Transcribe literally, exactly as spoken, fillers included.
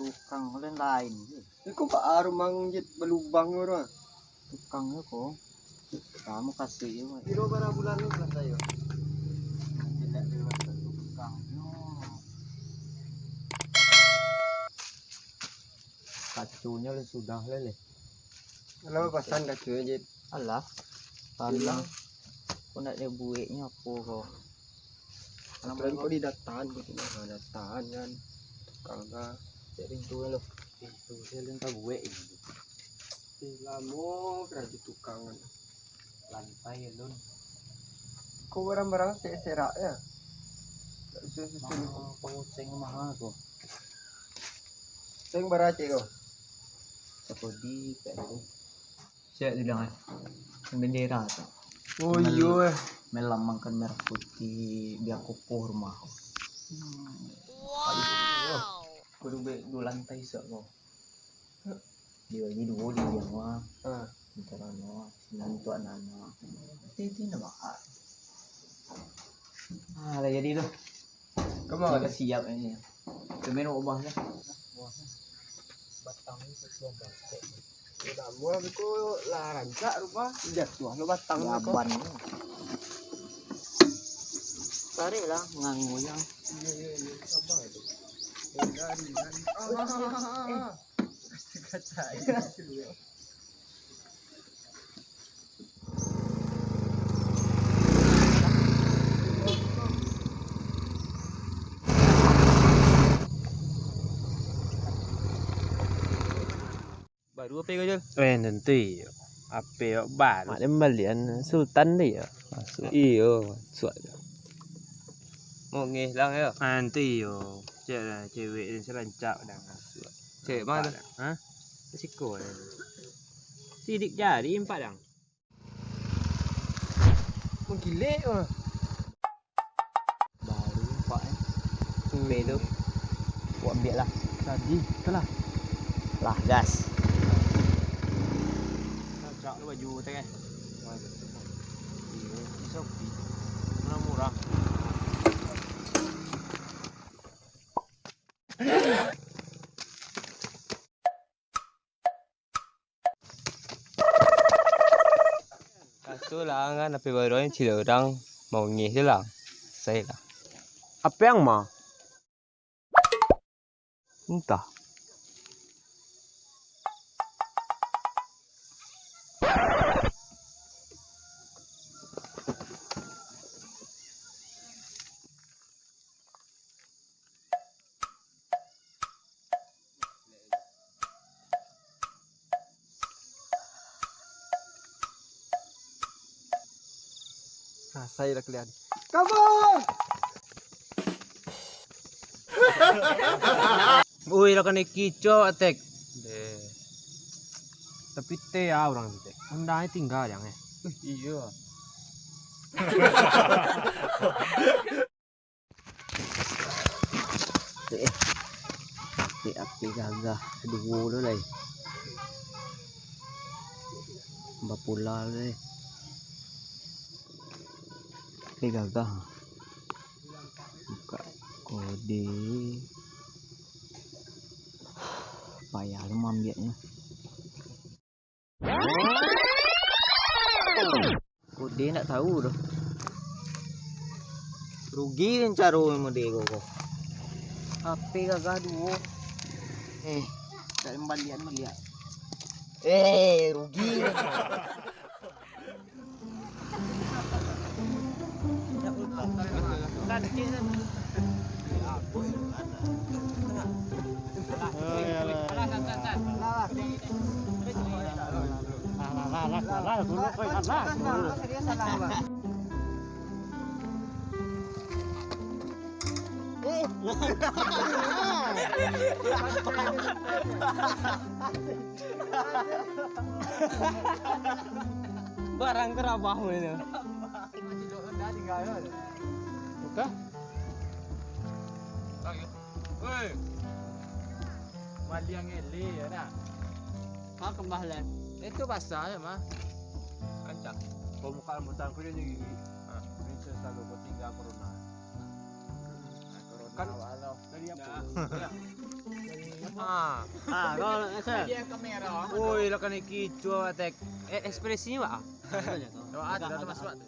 Tukang lain-lain. Iko baa rumah jit balubang tu, ah? Tukang tu ko. Kamu kasih yo. Piro bara bulan ni salasai yo? Tidak lewat tukang yo. Kaconyo lah sudah lah, leh. Kalau pasang kaconyo, Jit. Alah. Tanah. Kok nak dibueknyo apo ko? Aturan kok didataan gitu, nah, dataan kan. Tukang ka. Cek pintu lo. Pintu saya lun tabuek ini. Eh, lamo karajo tukang kan. Lantai alun. Kok barang-barang serak-serak ya? Tak susun-susun. Mahal ko, seng mahal ko. Seng bara cek ko? Sakodi, tak ada. Siap tu dah, eh. Bendera tu. Oh, Mel-, iyo, eh. Melambangkan merah putih, biar kokoh rumah. Hmm. Wow. Kudu be-, duo lantai sak ko. Dibagi duo di biang mah. Ah. Antara no, sinan tu anak-anak. Titi nama ah. Ah, lah jadi tu. Kamu lah siap ini. Temen ubah lah. Batang ni sesuai basket. Lamo lah biko lah rancak rupa. Jatuah lo batang tu. Jaban. Tarik lah, ngangu yang. Iya, iya, iya. Sabar tu. Ringan, ringan. Ah, ah, ah, ah, ah. Baru ape ko, Jul? Eh, tantu iyo. Ape kok baru? Mak den balian Sultan tu yo. Masuk. Iyo, masuk. Mongeh lang yo. Tantu iyo. Cek lah, cewek ni serancak dah masuk. Cewek mana tu? Ha? Siko eh. Sidik jari empat dang. Mangkilek mah. Baru nampak eh. P tu. Buat ambiak lah. Tadi, itulah. Lah, gas. Cak lu baju teh eh. Iyo, Shopee. Murah-murah. Kaso lah kan, ape baru ni cilo urang maungeh tu lah. Selesai lah. Ape yang ma? Entah. Nah, sai lah kalian. Kabur! Ui, lah kanai kico, Tek. Deh. Tapi teh ya urang tu, Tek. Honda tingga jang eh. Iyo. Ape, ape gagah duo tu lai. Bapula tu lai. Ape gagah. Buka kode. Payah lu maambiaknyo. Kode ndak tahu doh. Rugi den caro mode ko, ko. H P gagah duo. Eh, tak balian maliak. Eh, rugi. Barang kerabah itu. Buka. Woi. Maliang ele ya nak. Kau kembah leh. Itu basah ya mah. Kancang. Kau muka lambun tangku dia gigi. Ini selalu kau tinggal corona. Kan dari apa? Ya. Dari apa? Ah, Ah, kalau saya Dia kamera. oi lah kan kicu awak tek. Eh, ekspresinyo wak ah. Tanya kau. Wak ah, tidak masuk wak tu.